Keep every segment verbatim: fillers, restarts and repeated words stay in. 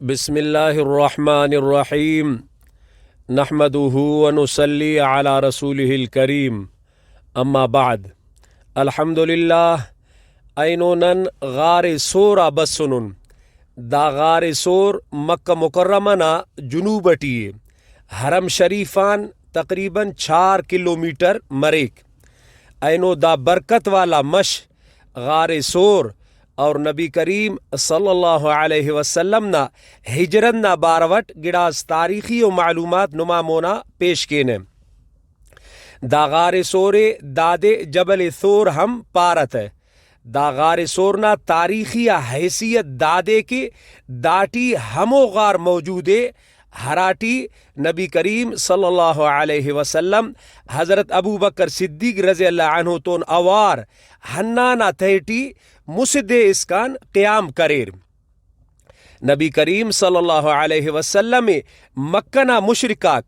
بسم اللہ الرحمن الرحیم۔ نحمدہ ونصلی علی رسولہ الکریم۔ اما بعد۔ الحمدللہ، اینو نن غار ثور آ بسنن۔ دا غار ثور مکہ مکرمہ نا جنوب اٹی ءِ۔ حرم شریف آن تقریباً چار کلومیٹر مریک۔ اینو دا برکت والا مش غار ثور اور نبی کریم صلی اللہ علیہ وسلم نا ہجرت نا بارو اٹ گڑاس تاریخی و معلومات نما مونا پیش کینہ۔ دا غار ثور ءِ، دادے جبل ثور ہم پارتہ۔ دا غار ثور نا تاریخی آ حیثیت دادے کہ داٹی ہمو غار موجود ءِ ہراٹی نبی کریم صلی اللہ علیہ وسلم حضرت ابوبکر صدیق رضی اللہ عنہ تون اوار ہنانا تہٹی مسہ دے اسکان قیام کریر۔ نبی کریم صلی اللہ علیہ وسلم ءِ مکہ نا مشرک آک،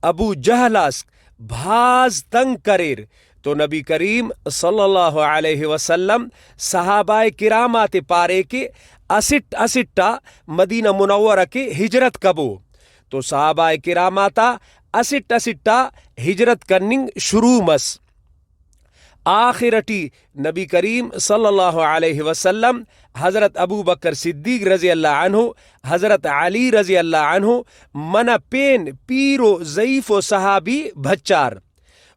ابو جہل اسک، بھاز تنگ کریر تو نبی کریم صلی اللہ علیہ وسلم صحابہ کرام آتے پارے کہ اسٹ اسٹ آ مدینہ منورہ کہ ہجرت کبو۔ تو صحابہ کرام آتا اسٹ اسٹ آ ہجرت کننگ شروع مس۔ آخر ٹی نبی کریم صلی اللہ علیہ وسلم حضرت ابو بکر صدیق رضی اللہ عنہ، حضرت علی رضی اللہ عنہ منہ پین پیر و ضعیف و صحابی بھچار۔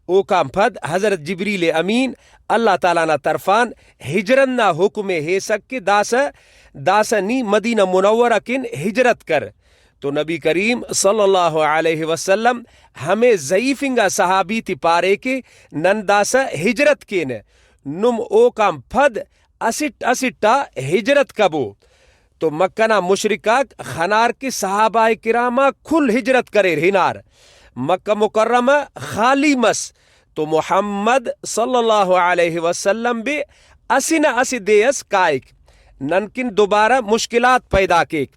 اوکان پد حضرت جبریل امین اللہ تعالیٰ نا طرفان ہجرت نا حکم ءِ ہیسک کہ داسہ، داسہ نی مدینہ منورہ کن ہجرت کر۔ تو نبی کریم صلی اللہ علیہ وسلم ہمے ضعیف انگا صحابی تے پارے کہ نن داسہ ہجرت کینہ، نم اوکان پد اسٹ اسٹ آ ہجرت کبو۔ تو مکہ نا مشرک آک خنار کہ صحابہ کرام آک کل ہجرت کریر ہنار، مکہ مکرمہ خالی مس۔ تو محمد صلی اللہ علیہ وسلم بھی اسہ نہ اسہ دے اس کائک، ننکن دوبارہ مشکلات پیدا کیک۔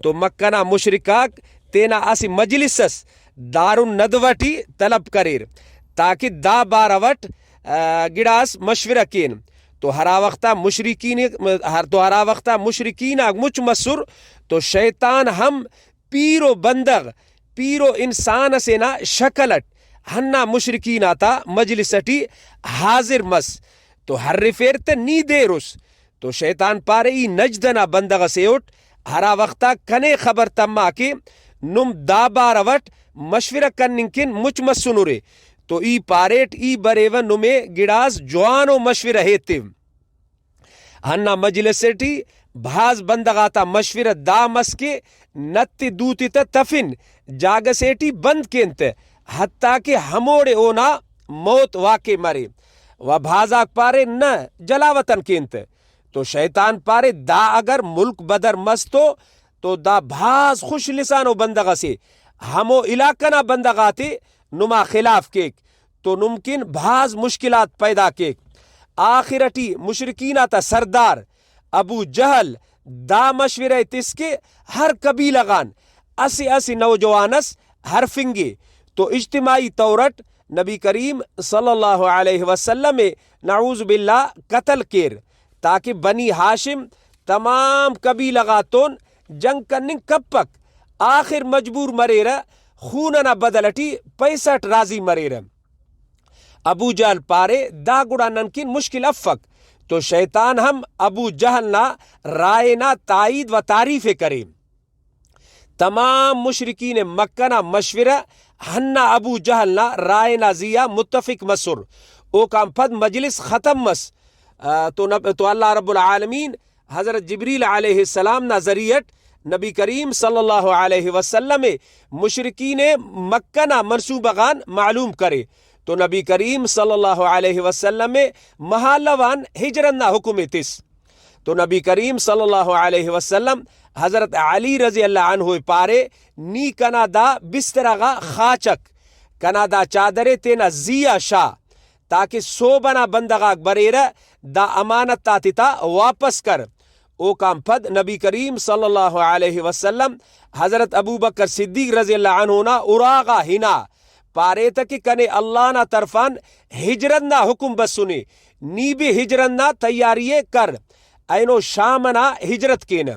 تو مکہ نا مشرک آک تینا اسہ مجلس اس دار الندوہ ٹی طلب کریر تاکہ دا بارو اٹ، آ، گڑاس مشورہ کین۔ تو ہرا وخت آ مشرکین، ہر، تو ہرا وخت آ مشرکین آک مچ مسر تو شیطان ہم پیر و بندغ، پیر و انسان اسے نا شکل اٹ ہندا مشرکین آتا مجلس اٹی حاضر مس۔ تو ہرفیر تہ نی دیر اس۔ تو شیطان پارے، ای نجد ئنا بندغ ئسے اٹ، ہرا وخت آ کنے خبر تما کہ نم دا بارو اٹ مشورہ کننگ کن مچ مسنرے، تو ای پاریٹ ای بریوہ نمے گڑاس جوانو مشورہ ایتو۔ ہندا مجلس ٹی بھاز بندغ آتا مشورہ دا مس کہ نت ءِ دوتے تہ تفن، جاگہ سے ٹی بند کین تہ، حتیٰ کہ ہموڑے اونا موت واقع مرے۔ و بھاز آک پارے، نہ، جلا وطن کین تہ۔ تو شیطان پارے، دا اگر ملک بدر مس تو، تو دا بھاز خوش لسانو بندغ ئسے، ہمو علاقہ نا بندغ آتے نما خلاف کیک۔ تو نمکن بھاز مشکلات پیدا کیک۔ آخر ٹی مشرکین آتا سردار ابو جہل دا مشورہ ءِ تس کہ ہر قبیلہ غان اسہ اسہ نوجوان اس ہرفنگے۔ تو اجتماعی طور اٹ نبی کریم صلی اللہ علیہ وسلم ءِ نعوذ باللہ قتل کیر، تاکہ بنی ہاشم تمام قبیلہ غاتون جنگ کننگ کپک۔ آخر مجبور مریرہ، خون ئنا بدل ٹی پیسہ ئٹ راضی مریرہ۔ ابو جہل پارے، دا گڑا ننکن مشکل افک۔ تو شیطان ہم ابو جہل نا رائے نا تائید و تعریف ءِ کرے۔ تمام مشرکین مکہ نا مشورہ ہندا ابو جہل نا رائے نا زی آ متفق مسر۔ اوکان پد مجلس ختم مس۔ آ، تو نب-، تو اللہ رب العالمین حضرت جبریل علیہ السلام نا ذریعہ اٹ نبی کریم صلی اللہ علیہ وسلم ءِ مشرکین مکہ نا منصوبہ غان معلوم کرے۔ تو نبی کریم صلی اللہ علیہ وسلم ءِ محالہ غان ہجرت نا حکم ءِ تس۔ تو نبی کریم صلی اللہ علیہ وسلم حضرت علی رضی اللہ عنہ ءِ پارے، نی کنا دا بسترہ غا خاچک، کنا دا چادر ءِ تینا زی آ شا، تاکہ سہب ئنا بندغ آک بریرہ، دا امانت آتے تا واپس کر۔ اوکان پد نبی کریم صلی اللہ علیہ وسلم حضرت ابوبکر صدیق رضی اللہ عنہ نا اراغا ہنا، پارے تہ کہ کنے اللہ نا طرفان ہجرت نا حکم بسنے، نی بھی ہجرت نا تیاری ءِ کر، اینو شام ئنا ہجرت کینہ۔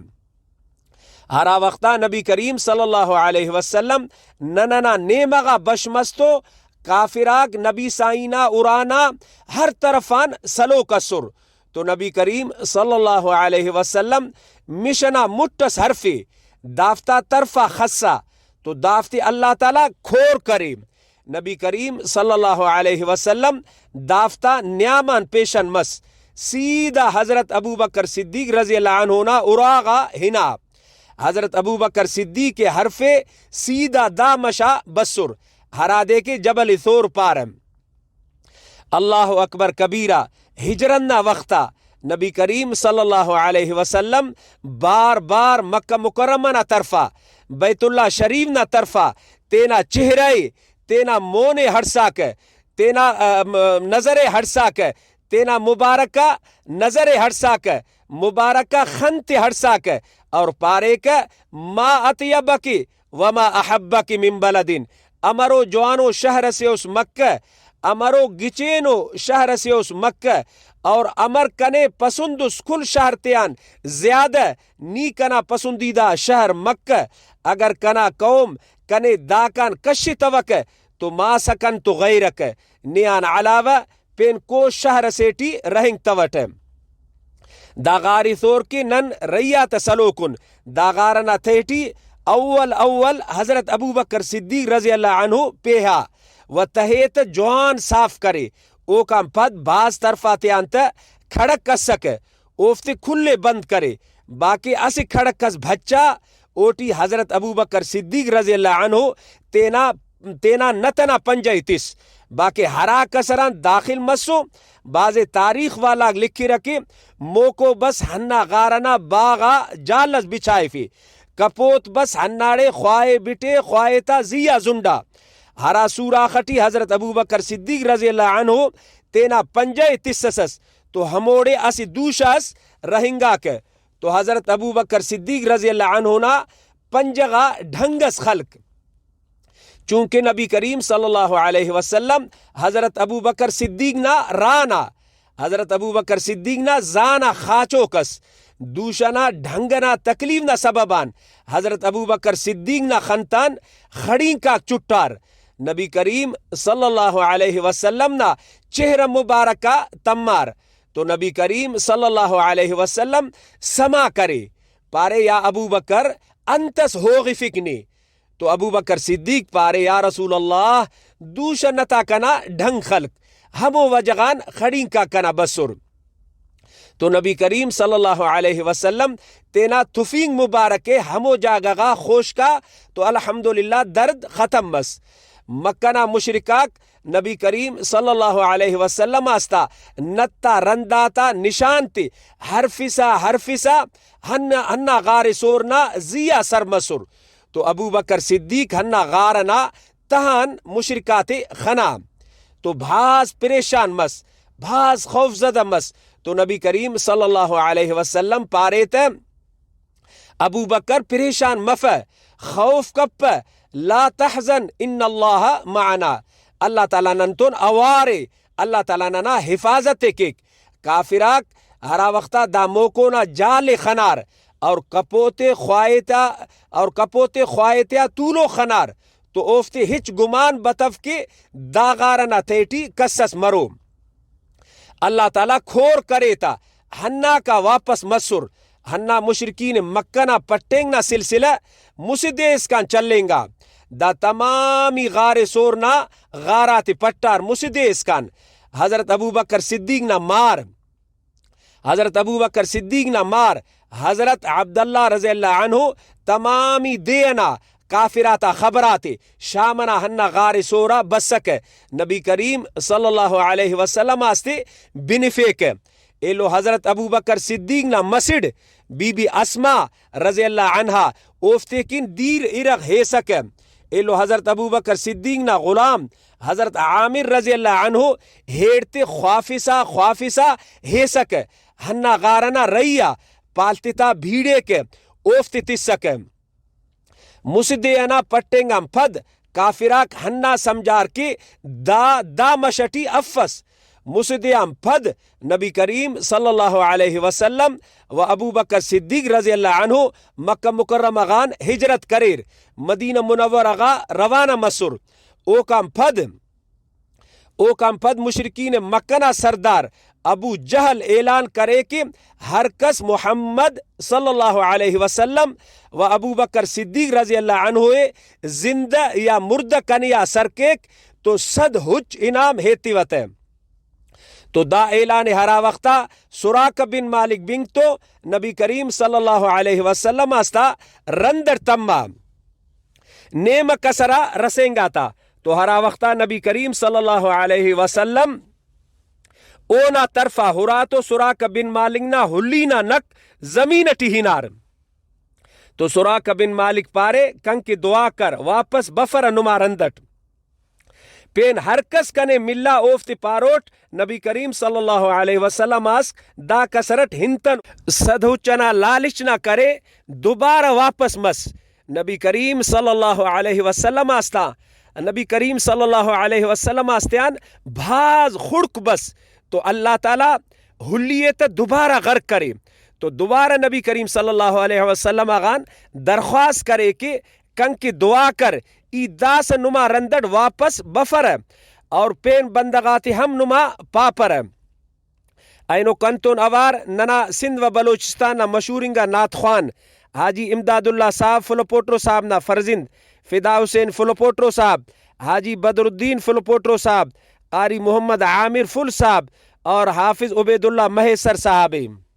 ہرا وختا نبی کریم صلی اللہ علیہ وسلم نن ئنا نیمہ غا بش مس تو کافر آک نبی سائیں نا ارانا ہر طرف آن سلوک ئسر۔ تو نبی کریم صلی اللہ علیہ وسلم مش ئنا مٹ ئس ہرفے، دافتا طرفا خسا، تو دافتے اللہ تعالی کھور کرے۔ نبی کریم صلی اللہ علیہ وسلم دافتا نیام آن پیشن مس، سیدھا حضرت ابوبکر صدیق رضی اللہ عنہ نا اراغا ہنا۔ حضرت ابوبکر صدیق ءِ ہرفے، سیدھا دا مشا بسر، ہرادے کہ جبل ثور پارہ۔ اللہ اکبر کبیرہ۔ ہجرت نا وختا نبی کریم صلی اللہ علیہ وسلم بار بار مکہ مکرمہ نا طرفا، بیت اللہ شریف نا طرفا تینا چہرہ ءِ، تینا مون ءِ ہڑساکہ، تینا، ام، نظر ءِ ہڑساکہ، تینا مبارکہ نظر ءِ ہڑساکہ، مبارکہ خن تے ہڑساکہ اور پاریکہ، ما اطیبک وما احبک من بلد، امرو جوانو شہر ئسے اس مکہ، امرو گچینو شہر ئسے اس مکہ، اور امر کنے پسند اس کل شہر تیان زیادہ، نی کنا پسندیدہ شہر مکہ۔ اگر کنا قوم کنے داکان کشتوکہ تو ما سکنت غیرک، نے آن علاوہ پین کوس شہر ئسے ٹی رہینگتوٹہ۔ دا غار ثور کہ نن رہی آ تہ سلوکن، دا غار ئنا تہہ ٹی اول اول حضرت ابوبکر صدیق رضی اللہ عنہ پیہا و تہہ ءِ تہ جوان صاف کرے، اوکان پد بھاز طرف آتیان تہ کھڑک ئسکہ، اوفتے کل ءِ بند کرے، باقی اسہ کھڑک ئس بھچا، اوٹی حضرت ابوبکر صدیق رضی اللہ عنہ تینا، تینا نت ئنا پنجہ ءِ تس، باقی ہرا کسر آن داخل مسو۔ بھازے تاریخ والاک لکھرہ کہ موکو بس ہندا غار ئنا باغ آ جال ئس بچھائفے، کپوت بس ہنداڑے خواہے بٹے خواہے تا زی آ زنڈا۔ ہرا سوراخ ئٹی حضرت ابوبکر صدیق رضی اللہ عنہ تینا پنجہ ءِ تسسس تو ہموڑے اسہ دوشہ ئس رہینگاکہ، تو حضرت ابوبکر صدیق رضی اللہ عنہ نا پنجہ غا ڈھنگ ئس خلک۔ چونکہ نبی کریم صلی اللہ علیہ وسلم حضرت ابوبکر صدیق نا رانا، حضرت ابوبکر صدیق نا زانا خاچوک ئس۔ دوشہ نا ڈھنگ ئنا تکلیف نا سبب آن حضرت ابوبکر صدیق نا خنتان خڑینکاک چٹار۔ نبی کریم صلی اللہ علیہ وسلم نا چہرہ مبارک آ تمار۔ تو نبی کریم صلی اللہ علیہ وسلم سما کرے، پارے، یا ابوبکر، انت ئس ہوغفک نے؟ تو ابوبکر صدیق پارے، یا رسول اللہ، دوشہ نتا کنا ڈھنگ خلک، ہمو وجہ غان خڑینکاک کنا بسر۔ تو نبی کریم صلی اللہ علیہ وسلم تینا تفینگ مبارک ءِ ہمو جاگہ غا خوشکا تو الحمدللہ درد ختم مس۔ مکہ نا مشرکاک نبی کریم صلی اللہ علیہ وسلم آستا نت آ رند آتا نشان تے ہرفسا ہرفسا ہن-، ہندا غار ثور نا زی آ سر مسر۔ تو ابوبکر صدیق ہندا غار ئنا تہان مشرک آتے خنا۔ تو بھاز پریشان مس، بھاز خوف زدہ مس۔ تو نبی کریم صلی اللہ علیہ وسلم پارے تہ، ابوبکر پریشان مفہ، خوف کپہ، لا تحزن ان اللہ معنا، اللہ تعالی ننتون اوارے، اللہ تعالی ننا حفاظت ءِ کیک۔ کافر آک ہرا وختا دا موکو نا جال ءِ خنار اور کپوتے خواہے تا، اور کپوتے خواہے تیا تولو خنار، تو اوفتے ہچ گمان بتو کہ دا غار ئنا تہٹی کس ئس مرو۔ اللہ تعالی کھور کرے تا ہنداکا واپس مسر۔ ہندا مشرکین مکہ نا پٹینگ نا سلسلہ مسہ دے اسکان چلینگا۔ دا تمامی غار ثور نا غارات پٹار مسہ دے اسکان۔ حضرت ابوبکر صدیق نا مار، حضرت ابوبکر صدیق نا مار حضرت عبداللہ رضی اللہ عنہ تمامی دے ئنا کافر آتا خبر آتے شام ئنا ہندا غار ثور آ بسکہ، نبی کریم صلی اللہ علیہ وسلم آستے بنفیکہ۔ ایلو حضرت ابوبکر صدیق نا مسڑ بی بی اسماء رضی اللہ عنہا اوفتے کن دیر ارغ ہیسکہ۔ ایلو حضرت ابوبکر صدیق نا غلام حضرت عامر رضی اللہ عنہ ہیڑتے خوافسا خوافسا ہیسکہ، ہندا غار ئنا رہی آ پالتتا بھیڑیکہ، اوفتے تسکہ۔ مسہ دے ئنا پٹینگ آن پد کافر آک ہندا سمجھار کہ دا، دا مش ئٹی افس۔ مسہ دے آن پد نبی کریم صلی اللہ علیہ وسلم و ابوبکر صدیق رضی اللہ عنہ مکہ مکرمہ غان ہجرت کریر، مدینہ منورہ غا روانہ مسر۔ اوکان پد اوکان پد مشرکین مکہ نا سردار ابو جہل اعلان کرے کہ ہر کس محمد صلی اللہ علیہ وسلم و ابوبکر صدیق رضی اللہ عنہ ءِ زندہ یا مردہ کنے آ سر کیک تو صد ہچ انعام ایتیوہ تہ۔ تو دا اعلان ءِ ہرا وختا سراقہ بن مالک بنگ تو نبی کریم صلی اللہ علیہ وسلم آ استا رند اٹ تما۔ نیمہ کسر آ رسینگاتا تو ہرا وختا نبی کریم صلی اللہ علیہ وسلم اونا طرفا ہرا تو سراقہ بن مالک نا ہلی نا نک زمین اٹی ہنار۔ تو سراقہ بن مالک پارے، کنکہ دعا کر، واپس بفرہ نما رند اٹ۔ پین ہر کس کنے ملا اوفتے پاروٹ، نبی کریم صلی اللہ علیہ وسلم آ اسک دا کسر اٹ ہنتن۔ صد ہچ انا لالچ نا کرے دوبارہ واپس مس۔ نبی کریم صلی اللہ علیہ وسلم آ استا، نبی کریم صلی اللہ علیہ وسلم آ استیان بھاز خڑک بس تو اللہ تعالیٰ ہلی ءِ تہ دوبارہ غرق کرے۔ تو دوبارہ نبی کریم صلی اللہ علیہ وسلم آ غان درخواست کرے کہ کنکہ دعا کر، ای داسہ نما رند اٹ واپس بفرہ اور پین بندغ آتے ہم نما پاپرہ۔ اینو کنتون اوار ننا سندھ و بلوچستان نا مشہور انگا نعت خوان حاجی امداد اللہ صاحب فلپوٹرو صاحب نا فرزند، فدا حسین فلپوٹرو صاحب، حاجی بدرالدین فلپوٹرو صاحب، قاری محمد عامر فل صاحب اور حافظ عبید اللہ مہیسر صاحب ءِ۔